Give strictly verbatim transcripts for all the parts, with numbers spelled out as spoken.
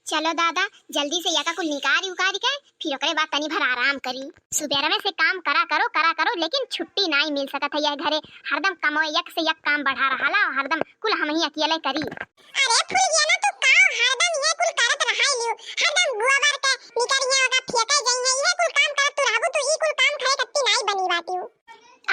चलो दादा, जल्दी से यका कुल निकारी उकारी के, फिर ओकरे बाद तनी भर आराम करी। सुबेरवे से काम करा करो, करा करो, लेकिन छुट्टी नाई मिल सकत है यह घरे। हरदम कमवे, यक से यक काम बढ़ा रहाला, हरदम कुल हमही अकेले करी। अरे फुलगेना, तू का हरदम ये कुल करत रहाई लियो? हरदम गोबर के निकरिया ओका फेंके जाई है, ये कुल काम करत तू रहबू, तू ई कुल काम करे कत्ती नाई बनी बाटियो।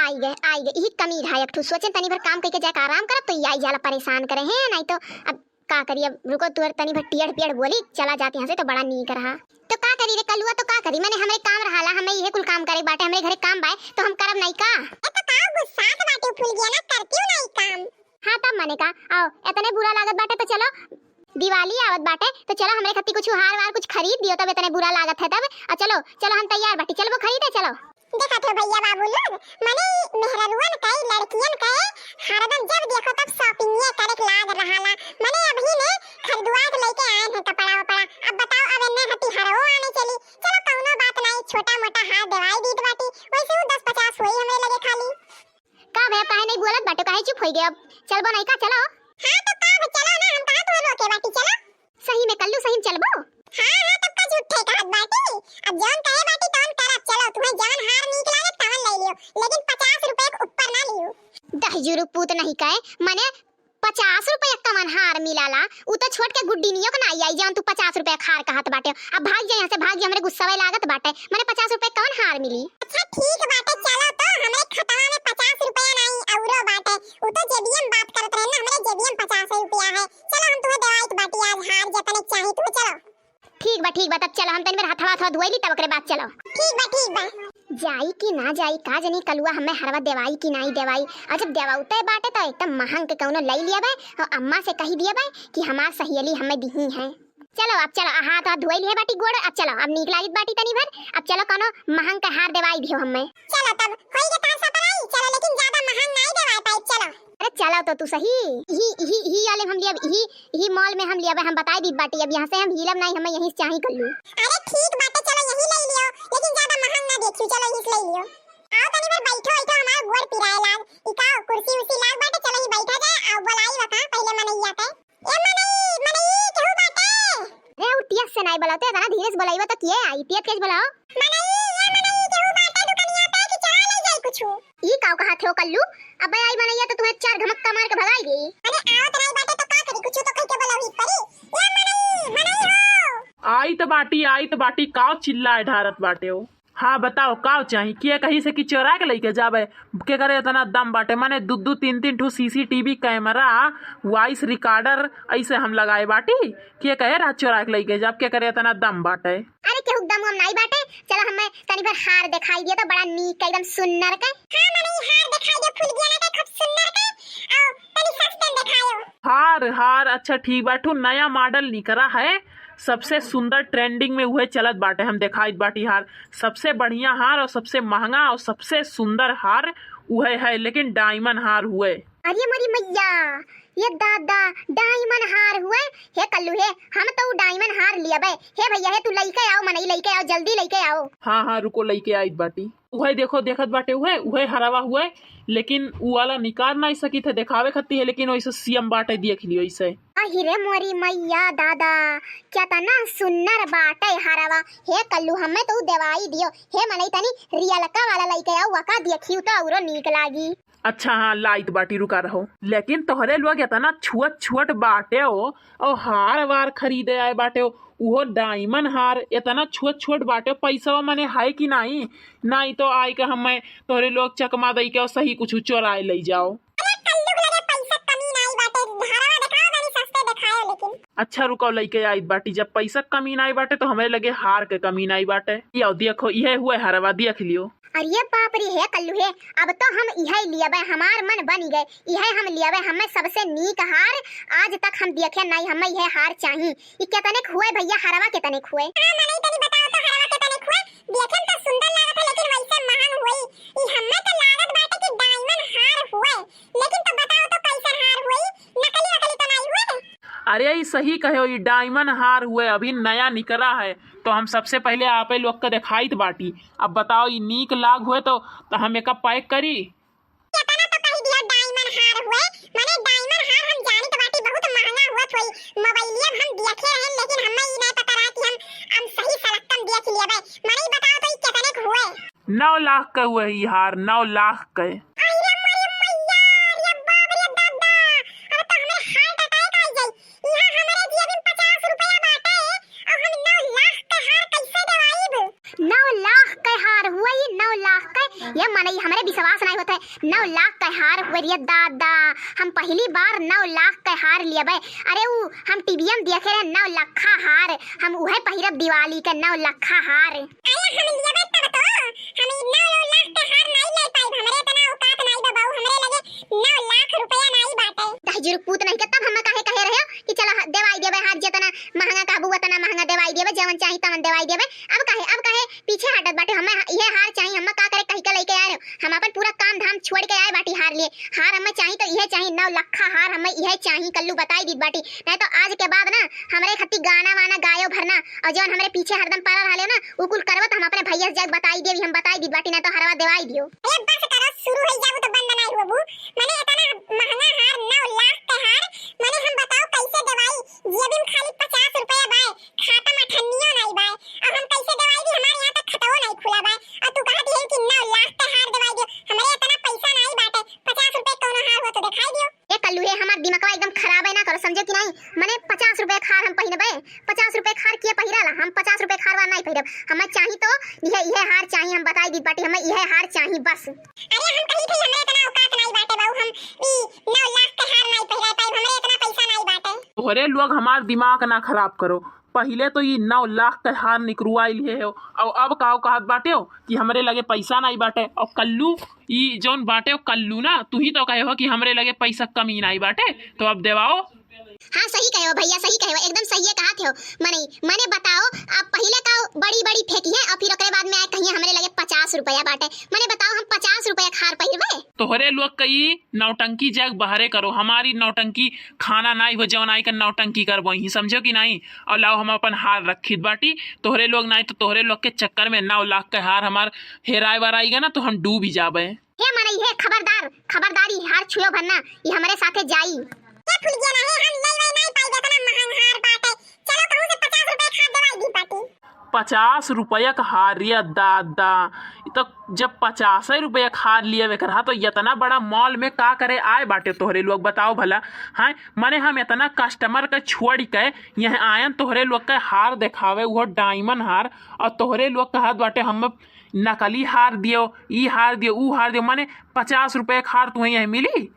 आई गए, आई गए, यही कमी रहा एक ठो। सोचन तनी भर काम कइके जाके आराम करब, तो ई आई जाला परेशान करे हैं, नाई तो अब का करी, अब रुको, तुहर तनी भर टियड़ पियड़ बोली, चला जात यहाँ से, तो बड़ा नीक रहा। तो का करी रे कलुआ, तो का करी, मने हमरे काम रहाला, हमें इहे कुल काम करे बाटे, हमरे घरे काम बाय, तो हम करब नाई का? ए, तो का गुस्सात बाटे फुलगेना, करतियो नाई काम? हाँ, तब मने का, आओ, इतने बुरा लागत बाटे, तो चलो, दिवाली आवत बाटे, तो चलो, हमरे खातिर कुछ हार वार कुछ खरीद दियो, तब इतने बुरा लागत है तब। आ चलो, चलो, हम तैयार बाटी, चलबो खरीदे, चलो। देखत हो भैया बाबू लोग, मने ई मेहररुअन के, लड़कियन के हरदम जब देखो तब shopping करे के लाग रहाला। मने अभी ने खरीदुआ के लेके आए हैं कपड़ा वपड़ा। अब बताओ, अब एन्ने हती हरवो आने चली। चलो कौनो बात नाई, छोटा मोटा हार देवाई दीत बाटी, वैसे वो दस पचास होई हमरे लगे खाली। का भैया, काहे नहीं बोलत बाटे, काहे चुप होई गए? अब चलबो नहीं का, चलो। हाँ तो का भे, चलो ना, हम कहाँ तुम्हें रोके बाटी, चलो। सही में कल्लू, सही में चलबो? हाँ, हाँ, तब का झूठे कहत बाटी। अब जौन कहे बाटी तौन करब। चलो, तुम्हें जौन हार नीक लागे तवन ले लियो, लेकिन पचास रुपए के ऊपर ना लियो। दहिजुरु पूत नहीं कहे, मने पचास रुपया कवन हार मिलाला? उ तो छोट के गुड्डी नियो के ना आई, जौन तू पचास रुपया के हार कहत बाटे। अब भाग जा यहाँ से, भाग जा, हमरे गुस्सावे लागत बाटे। मने पचास रुपया कवन हार मिली? अच्छा ठीक बाटे, चलो तो, हमरे खतवा में पचास रुपया नाई, औरो बाटे, उ तो जेबिया में बात करत रहे ना, हमरे जेबिया में पचास रुपया है। चलो, हम तुम्हें देवाइत बाटी आज हार, जतने चाही तुम्हें, चलो। ठीक बा, ठीक बा, तब चलो, हम तनी बेर हथवा हथवा धोई ली, तब ओकरे बाद चलो। ठीक बा, ठीक बा। जाई कि ना जाई, का जनी कलुआ हमें हरवा देवाई कि नाई देवाई। और जब देवाउते बाटे तो एकदम महंग के कौनो लई लियाबे और अम्मा से कही दियाबे कि हमार सहेली हमें दिही है। चलो, अब चलो, हाथ हाथ धोई लिहे बाटी गोड़, अब चलो, अब नीक लागित बाटी तनी भर, अब चलो कौनो महंग के हार देवाई दियो हमें। चलो तब, होई के तार सपनाई, चलो, लेकिन ज्यादा महंग नाई देवाई पाई, चलो। अरे चलो तो तू सही, यही, यही, यही वाले में हम लियब, यही, यही mall में हम लियब, हम बताई दीत बाटी, अब यहाँ से हम हिलब नाई, हमें यहीं से चाही कल्लू। अरे ठीक बाटे, चलो यही ले लियो, लेकिन ज्यादा महंग ना देखियो, चलो यहीं से ले लियो। आओ तनी भर बैठो, बैठो, हमार गोड़ पिराए लाग, ई का कुर्सी उर्सी लाग बाटे, चलो ही बैठा जाए, आओ बोलाई बता पहले मनैया के। ए मनई, मनई, केहू बाटे? अरे, उ तेज से नाई बोलाओ, तो इतना धीरे से बोलाइबा तो किए आई, तेज तेज बोलाओ। मनई, ए मनई, केहू बाटे दुकनिया पे कि चोरा ले जाई कुछु? ई काव कहा थे हो कल्लू? अबे आई मनैया तो तुम्हें चार घमक्का मार के भगाई देई। अरे, आवत नाई बाटे तो का करी, कुछु तो कह के बोलावी परी। ए मनई, मनई हो। आई तो बाटी, आई तो बाटी, काव चिल्लाए ढारत बाटे हो? हाँ, बताओ, काव चाही? के कही से कि चोरा के लइके जाबे? के करे इतना दम बाटे? माने दू दू तीन तीन ठो C C T V camera, voice recorder ऐसे हम लगाए बाटी। के कहे रहा चोरा के लइके जाब? के करे इतना दम बाटे? अरे, केहू के दम हम नाई बाटे। चलो, हमें तनी भर हार दिखाई दिया तो बड़ा नीक, एकदम सुन्नर के। हाँ, मने ई हार दिखाई दियो, फुलगेना के खूब सुन्नर के। आओ, तनी सस्ते में दिखायो। हार, हार, अच्छा ठीक बा, ठू नया model निकरा है, सबसे सुंदर trending में उहे चलत बाटे, हम देखाइत बाटी हार, सबसे बढ़िया हार और सबसे महंगा और सबसे सुंदर हार उहे है, लेकिन diamond हार हुए। अरे मोरी मैया, ये दादा, diamond हार हुए। हे कल्लू हे, हम तो उ diamond हार लियबे। हे भैया हे, तू लइके आओ, मनई लइके आओ, जल्दी लइके आओ। हाँ, हाँ, रुको, लइके आइत बाटी। उहे देखो, देखत बाटे, उहे, उहे हरवा हुए, लेकिन उ वाला निकाल नाई सकित है देखावे खत्ती है, लेकिन वैसे सेम बाटे, देख लियो ऐसे। अहि रे मोरी मैया दादा, केतना सुन्नर बाटे हरवा। हे कल्लू, हमें तो देवाई दियो। हे मनई, तनी रियलका वाला लइके आओ, वका देखियो तो औरो नीक लागी। अच्छा हाँ, लाइत बाटी, रुका रहो। लेकिन तोहरे लोग एतना छोट छोट बाटे हो, और हार वार खरीदे आए बाटे हो, उहो diamond हार, एतना छोट छोट बाटे, पैसवा मने है कि नाई? नाई तो आइ के हमें तोहरे लोग चकमा दई के और सही कुछ चोराए लई जाओ। अरे कल्लू के लगे पैसा कमी नाई बाटे, हरवा देखाओ तनी सस्ते देखाओ लेकिन। अच्छा रुको, लइके आइत बाटी, जब पैसा कमी नाई बाटे तो हमरे लगे हार के कमी नाई बाटे। यो देखो, इहे हुए हरवा, देख लियो। अरे बाप रे, हे कल्लू हे, अब तो हम इहे लियबे, हमार मन बनी गए, इहे हम लियबे, हमें सबसे नीक हार आज तक हम देखे नाई, हमें इहे हार चाही। ई केतने के हुए भैया, हरवा केतने के हुए? हाँ, मनई तनी बताओ तो हरवा केतने के हुए? देखे में तो सुंदर लागत है, लेकिन वैसे महंग हुई। ई हमें तो लागत बाटे कि diamond हार हुए, लेकिन तो बताओ तो कैसन हार हुई? नकली वकली तो नाई हुए? अरे, ई सही कहे हो, ई diamond हार हुए, अभी नया निकला है, तो हम सबसे पहले आपे लोग के देखाइत बाटी। अब बताओ, ई नीक लाग हुए तो, तो हम एका pack करी। केतना तो कही दिया diamond हार हुए, माने diamond हार हम जानित बाटी बहुत महंगा हुआ थोई। मोबाइलिया में हम देखे रहन, लेकिन हमें ई ना नौ लाख के हुए ई हार, नौ लाख के। अरे मारे मैया, अरे बाप रे दादा, अब तो हमरे heart attack आ जाई। यहाँ हमरे जेब में पचास रुपया बाटे, अब हम नौ लाख के हार कैसे देवाइब? नौ लाख के हार हुए ई, नौ लाख के। ये मनई, हमरे विश्वास नहीं होत है। नौ लाख के हार हुए रे दादा, हम पहली बार नौ लाख के हार लियबे। अरे उ हम टीवीएम देखे रहे नौ लखा हार, हम उहे पहिरब दिवाली के नौ लखा हार। अरे हम लियबे तब तो, हम ई नौ लाख के हार नहीं ले पाइब, हमरे इतना औकात नहीं बा बाऊ, हमरे लगे नौ लाख रुपया नहीं बाटे। दहिजरू पूत नहीं के तब हम काहे कहे रहे कि चलो ह-, देवाई देबे हार, जितना महंगा कहबू उतना महंगा देवाई देबे, जवन चाही तवन देवाई देबे। अब काहे, अब काहे पीछे हटत बाटे? हमें ह-, इहे हार चाही, हमें का करे कहि के लेके आए रहे? हम अपन पूरा काम धाम छोड़ के आए बाटी हार लिए। हार हमें चाही तो इहे चाही, नौ लखा हार हमें इहे चाही, कल्लू बताई दीत बाटी। नहीं तो आज के बाद ना हमरे खत्ती गाना वाना गायो भरना, और जौन हमरे पीछे हरदम पड़ा रहले ना, उ कुल करबो तो हम अपने भैया से जाके बताई देबी, हम बताई दीत बाटी, नहीं तो हरवा देवाई दियो। अरे बस करो, शुरू हो जाबू तो बंद नहीं होबू। मने इतना महंगा हार, नौ लाख के हार, मने हम बताओ कैसे देवाई? जेबी में खाली पचास रुपया बाय, खाता में अठन्नियो नहीं बाय, अब हम कैसे देवाई दी? हमारे यहाँ तक खतवो नहीं खुला बाय, और तू कहत है कि नौ लाख के हार देवाई दियो, हमरे इतना पैसा नहीं बाटे, पचास रुपये कौनो हार हो तो दिखाई दियो। ए कल्लू हे, हमार दिमागवा एकदम खराब है ना करो, समझो कि नहीं? मने पचास रुपये के हार हम पहिरबे, पचास रुपये के हार के पहिराला? हम पचास रुपये के हार वार नहीं पहिरब, हमें चाही तो इहे, इहे हार चाही, हम बताई दीत बाटी, हमें इहे हार चाही बस। अरे हम कही थे हमरे इतना औकात नहीं बाटे बाऊ, हम ई नौ लाख के हार नहीं पहिरा पाइब, हमरे इतना पैसा नहीं बाटे। तोहरे लोग हमार दिमाग ना खराब करो, पहिले तो ई नौ लाख के हार निकरुआ लिहे हो, और अब काव कहत बाटे हो कि हमरे लगे पैसा नहीं बाटे। और कल्लू, ई जौन बाटे हो कल्लू ना, तू ही तो कहे हो कि हमरे लगे पैसा कमी नहीं बाटे, तो अब देवाओ। हाँ सही कहे हो भैया, सही कहे हो, एकदम सही है कहत हो। मने, मने बताओ, आप पहिले का बड़ी बड़ी फेंकी है और फिर ओकरे बाद में आए कहिए हमरे लगे पचास रुपया बाटे। मने बताओ, हम पचास रुपया के हार पहिरबे? तोहरे लोग का ई नौटंकी जाग बहरे करो, हमारी नौटंकी खाना नाई हो, जवन आई का नौटंकी करबो ही, समझो कि नहीं? और लाओ, हम अपन हार रखित बाटी, तोहरे लोग नाई तो तोहरे लोग के चक्कर में नौ लाख के हार हमार हेराए वार आईगा ना, तो हम डूब ही जाबे। हे मनई हे, खबरदार, खबरदारी, हार छुयो भर ना, ई हमरे साथे जाई। क्या फुल गया ना है, हम ले ले नहीं पाई, इतना महंग हार बाटे। चलो कहूँ से पचास रुपए खा दवाई दी बाटी। पचास रुपया का हार रे दादा, ई तो जब पचास रुपया का हार लिए बेकर हा, तो इतना बड़ा मॉल में का करे आए बाटे तोहरे लोग, बताओ भला। हैं, मने हम इतना कस्टमर के छोड़ के यहाँ आयन तोहरे लोग के हार देखावे, वो डायमंड हार, और तोहरे लोग कहत बाटे हम नकली हार दियो, ई हार दियो, ऊ हार दियो, मने पचास रुपया का हार तुम्हें यहीं मिली?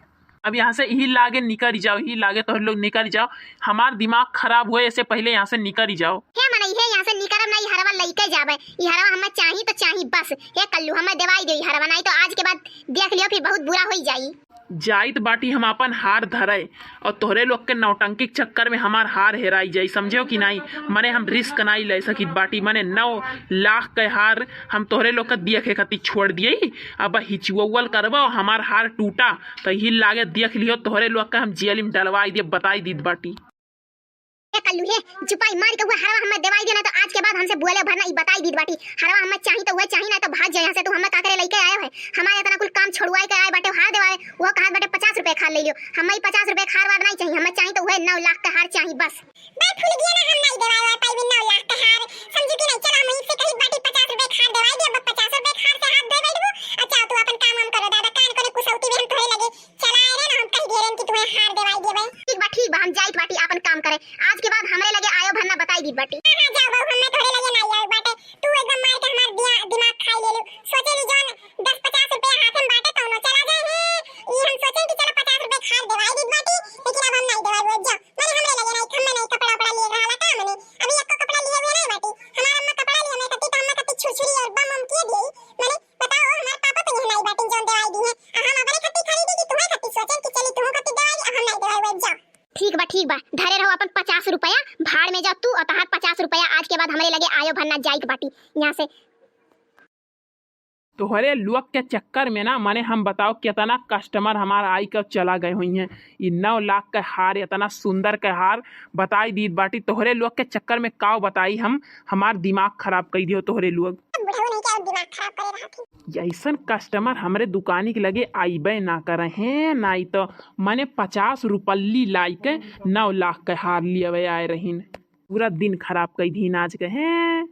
अब यहाँ से यही लागे निकल जाओ, यही लागे तोहरे लोग निकल जाओ। हमार दिमाग खराब हुए, ऐसे पहले यहाँ से निकल जाओ। हे मनई हे, यहाँ से निकरब ना, ई हरवा लइके जाबे। ई हरवा हमें चाही तो चाही बस। हे कल्लू, हमें देवाई दे ई हरवा, नहीं तो आज के बाद देख लियो, फिर बहुत बुरा होई जाई। जाइत बाटी हम अपन हार धरे, और तोहरे लोग के नौटंकी के चक्कर में हमार हार हेराई जाई, समझो कि नहीं? मने हम रिस्क नहीं ले सकित बाटी, मने नौ लाख के हार हम तोहरे लोग के देखे खातिर छोड़ दिए। अब हिचुअल करबो, हमार हार टूटा, तो यही लागे देख लियो, तोहरे लोग के हम जेल में डलवाई दिए, बताई दीत बाटी। ए कल्लू हे, चुपाई मार के हुआ हरवा हमें देवाई देना, तो आज के बाद हमसे बोले भर ना, ई बताई दीत बाटी। हरवा हमें चाही तो वह चाही, ना तो भाग जाए यहाँ से। तू हमें का करे लइके आयो है? हमारे इतना कुल काम छोड़वाए के आए बाटे हार देवाए, वो कहा बाटे पचास रुपए हार ले लियो। हमें ई पचास रुपए हार वार नहीं चाहिए, हमें चाही तो वह नौ लाख का हार चाही बस। बात भूल गया ना, हम नहीं देवाए वाए पाइबे नौ लाख का हार, समझू कि नहीं? चलो हम इससे कही बाटी पचास रुपए हार देवाई दे, अब पचास रुपए हार से हाथ धोए बैठबू। अच्छा तू अपन काम हम करो दादा, कान कोने कुसौती में हम थोड़े लगे चलाए रहे ना, हम कह दे रहे कि तुम्हें हार देवाई देबे। ठीक बा, ठीक बा, हम जाइत बाटी आपन काम करे। आज के बाद हमरे लगे आयो भर ना, बताई दीत बाटी। हाँ, हाँ, जाओ बहू, हमें तोहरे लगे ना आयो बाटे। तू एकदम मार के हमार दिया, दिमाग खाई ले लू। सोचे ली जौन दस पचास रुपया हाथ में बाटे कौनो चला जाए है। ई हम सोचे कि चलो पचास रुपया हार देवाई दीत बाटी, लेकिन अब हम नहीं देवाई, जा। मने हमरे लगे नहीं, हमें नहीं कपड़ा उपड़ा लिए रहा का मने। अभी एको कपड़ा लिए हुए नहीं बाटी। हमार अम्मा कपड़ा लिए, हमें कति तो हमें कति छुरछुरी और बम बम किए दिए। मने बताओ, हमार पापा तो यहाँ नहीं बाटी जौन देवाई दी है। आ हम अपने खातिर खरीदी कि तुम्हें खातिर सोचे कि चली तुम्हें खातिर देवाई, आ हम नहीं देवाई, जा। ठीक बा, ठीक बा, धरे रहो अपन पचास रुपया, भाड़ में जाओ तू और तहार पचास रुपया। आज के बाद हमरे लगे आयो भर ना, जाइत बाटी यहाँ से। तोहरे लोग के चक्कर में ना, मने हम बताओ कितना कस्टमर हमार आई के चला गए हुई हैं। ई नौ लाख के हार, इतना सुंदर के हार, बताई दीत बाटी, तोहरे लोग के चक्कर में काव बताई हम, हमार दिमाग खराब कर दियो तोहरे लोग। बुढ़ऊ नहीं क्या दिमाग खराब करे रहा थी। ऐसन कस्टमर हमरे दुकानी के लगे आइबे ना करे हैं, नाई तो मने पचास रुपल्ली लाई के नौ लाख के हार लियवे आए रहीन। पूरा दिन खराब कई दीन आज के हैं।